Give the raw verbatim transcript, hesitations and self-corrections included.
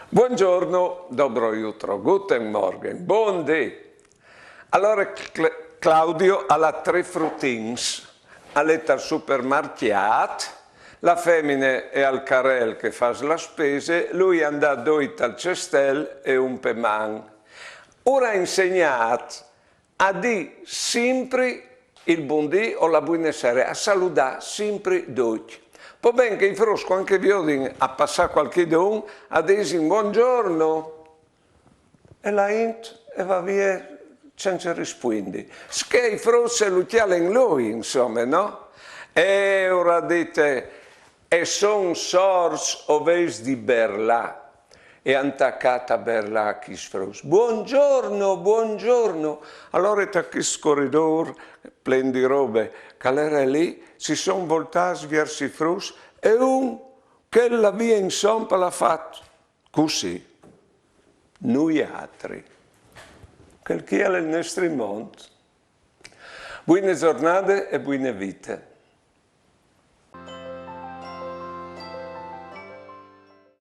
Buongiorno, dobro jutro, guten Morgen, bon dì. Alore Cl- Claudio al à tri frutins, al è al supermarcjât, la femine e al carel che fâs la spese, lui and à doi tal cestel e un pe man. Ur à insegnât a dî simpri il bundì o la buine sere, a saludâ simpri ducj. Po ben che i fruts, cuant che a viodin a passâ cualchidun, a disin buongiorno, e la int e va vie cence rispuindi. Sché i fruts lu cjalin lui, insome, no? E ur à dite, e son sorts, o vês di berlâ. E a àn tacât a berlâ chei fruts. Buongiorno, buongiorno. Alore ta chest coridôr plen di robe che al jere li, si son voltâts viers i fruts e un che al veve insom al à fat cussì. Nuiatri. Chel chi al è il nestri mont. Buine zornade e buine vite.